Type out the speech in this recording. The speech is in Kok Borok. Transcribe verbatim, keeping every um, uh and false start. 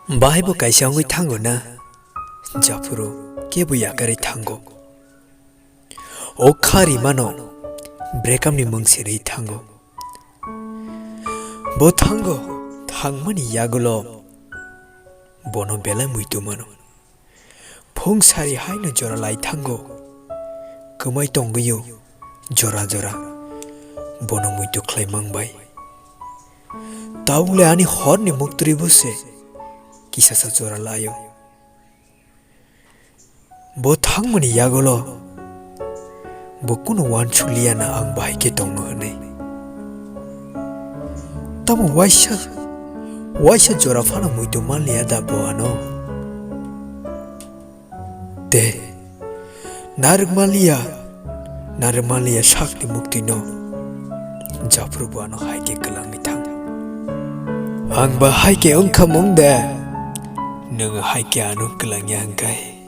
Bahai bo kaisa wngwi thango na, japhuru kebo yakarwi thango. O kha rimano breakup ni mung se rwi thango. Bo thango, thangmani yagulo bono belai muitu mano. Phung sari haino jora lai thango, kwmai tongwiyo jora jora bono muitu khlai mang bai. Tabukle ani horni muktwi bo se kisasa jora laio. Bo thangmani yagulo bo kunu uansukliya na ang bahai khe tongno hwnwi. Tamo waisa, waisa jora phano muitu manliya da bo ano? Te, narwk manliya, narwk manliya sakni muktwino, japhuru bo ano hai khe kwlangwi thang. Ang ba hai khe wngkha mung de, nwng hai khe ano kwlangya hwnkhe.